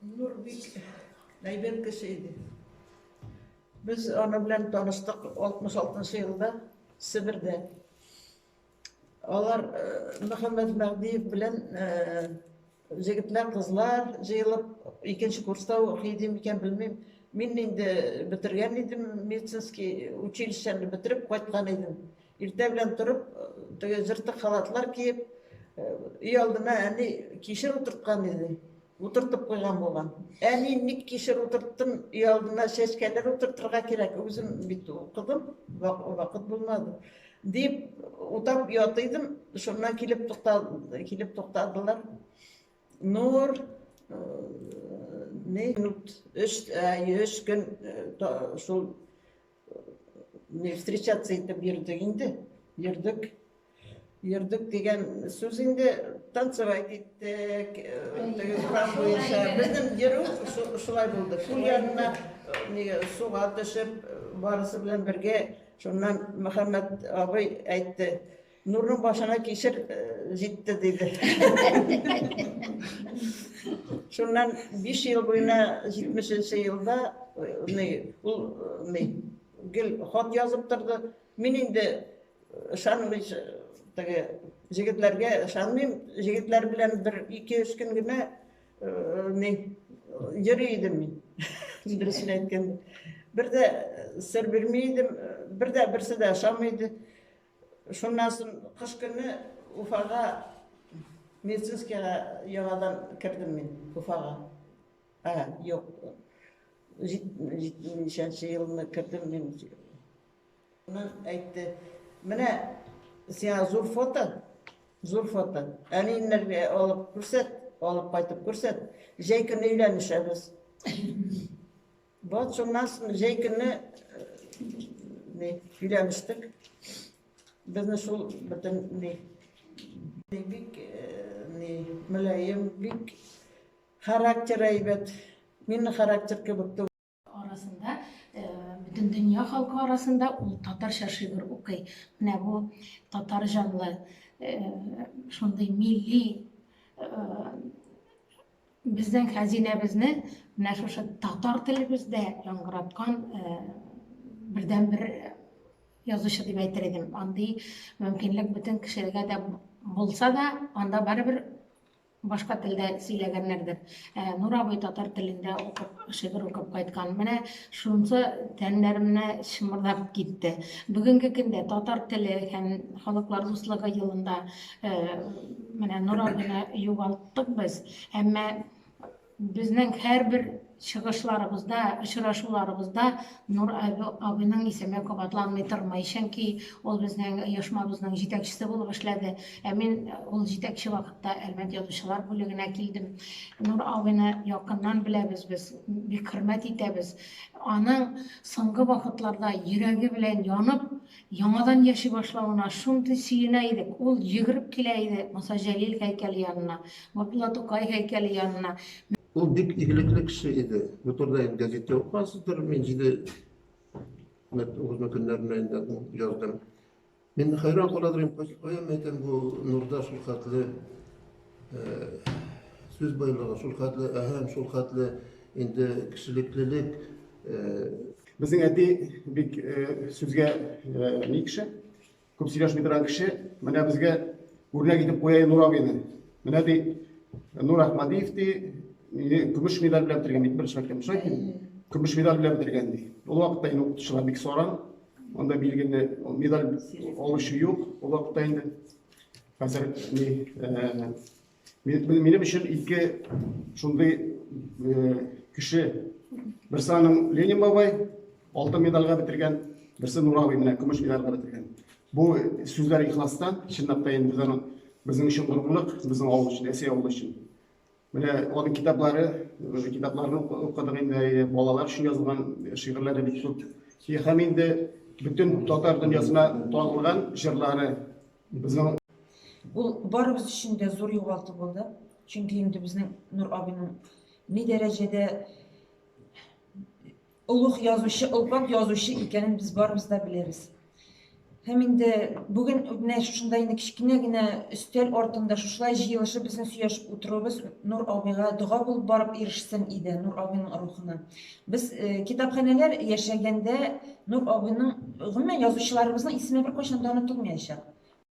Нур бик әйбәт кеше иде. Без аны белән таныштык 66 елда Себердә. Алар э, Мөхәммәд Мәһдиев белән э, җегетләр, кызлар җыелып икенче курста укый идем икән, белмим. Мин инде бетергән идем медицинский училищены бетереп кайткан идем. Иртә белән торып, теге җыртык халатлар киеп, өй алдына әни кишер утырткан иде. Утыртып куйган булган. Әни, ник кишер утырттың, өй алдына чәчкәләр утыртырга кирәк, үзем бит укыдым, вакыт булмады. Дип утап ята идем, шуннан килеп туктады, килеп туктадылар. Нур, не, өч, өч көн шул не встречаться итеп йөрдек инде. Йөрдек. Йөрдек дигән сүз инде танцевать иттек, теге урам буенча. Безнең йөрү шулай булды. Күл янына нигә суга төшеп, барысы белән бергә. Шуннан Мөхәммәд абый әйтте, Нурның башына кишер җитте, диде. Шуннан 5 ел буена 70 елда ни, ул ни, гел хат язып торды. Мин инде ышанмый теге җегетләргә ышанмыйм. Җегетләр белән бер ике-өч көн генә ни йөри идем мин. Дөресен әйткәндә. Бер дә сер бирми идем, бер дә берсе дә ышанмый иде. Шуннан соң кыш көне Уфага медицинскийга яңадан кердем мин Уфага. А, юк. Ничәнче елны кердем мин. Аннан әйтте, менә сиңа зур фото, зур фото. Әниеңнәргә алып күрсәт, алып кайтып күрсәт. Җәй көне өйләнешәбез. Вот шуннан соң җәй көне ни, өйләнештек. Безне шул бөтен ни, бик ни, мөлаем, бик характер әйбәт. Минем характер кебек түгел. Арасында, бөтен дөнья халкы арасында ул татарча шигырь укый. Менә бу татар җанлы, шундый милли Безнең хәзинәбезне менә шушы татар телебездә яңгыраткан бердәнбер язучы дип әйтер идем. Андый мөмкинлек бөтен кешегә дә булса да, анда барыбер башка телдә сөйләгәннәрдер. Ә Нур абый татар телендә укып, шигырь укып кайткан. Менә шунысы тәннәремне чымырдап китте. Бүгенге көндә татар теле һәм халыклар дуслыгы елында менә Нур абыйны югалттык. Без, әмма безнең һәрбер чыгышларыбызда, очрашуларыбызда Нур абыйның исеме кабатланмый тормый. Чөнки ул безнең оешмабызның җитәкчесе булып эшләде. Ә мин ул җитәкче вакытта Әлмәт язучылар бүлегенә килдем. Нур абыйны якыннан беләбез без, бик хөрмәт итәбез. Аның соңгы вакытларда йөрәге белән янып, Яңадан яши башлавына шундый сөенә идек. Ул йөгереп килә иде Муса Җәлил һәйкәле янына, Габдулла Тукай һәйкәле янына. Ул бик игелекле кеше иде. Бу турыда инде гәзиттә укыгансыздыр. Мин җиде узма көннәрендә инде яздым. Мин хәйран кала торыйм, каян әйтәм бу Нурда шул хәтле сүз байлыгы, шул хәтле әһәм, шул хәтле инде кешелеклелек. Безнең әти бик сүзгә ни кеше, күп сөйләшми торган кеше. Менә безгә үрнәк итеп куя Нур абыйны. Менә ди, Нур Әхмәдиев ди, көмеш медаль белән бетергән бит беренче мәктәпне, шулай бит? Көмеш медаль белән бетергән ди. Ул вакытта инде укытучылар бик саран. Анда билгеле медаль алучы юк ул вакытта инде. Хәзер ни Минем өчен ике шундый кеше. Берсе аның Ленин бабай, алтын медальгә бетергән, берсе Нур абый менә көмеш медальгә бетергән. Бу сүзләр ихластан, чынлап та инде без аның безнең өчен горурлык, безнең авыл өчен, Әсәй авылы өчен. Менә аның китаплары, китапларын укыдык инде, балалар өчен язылган шигырьләре бик күп. Һәм инде бөтен татар дөньясына танылган җырлары безнең. Ул барыбыз өчен дә зур югалту булды. Чөнки инде безнең Нур абыйның ни дәрәҗәдә олуг язучы, олпат язучы икәнен без барыбыз да беләбез. Һәм инде бүген менә шушында инде кечкенә генә өстәл артында шушылай җыелышып безнең сөйләшеп утыруыбыз Нур абыйга дога булып барып ирешсен иде, Нур абыйның рухына. Без э, китапханәләр яшәгәндә Нур абыйның, гомумән язучыларыбызның исеме беркайчан да онытылмаячак.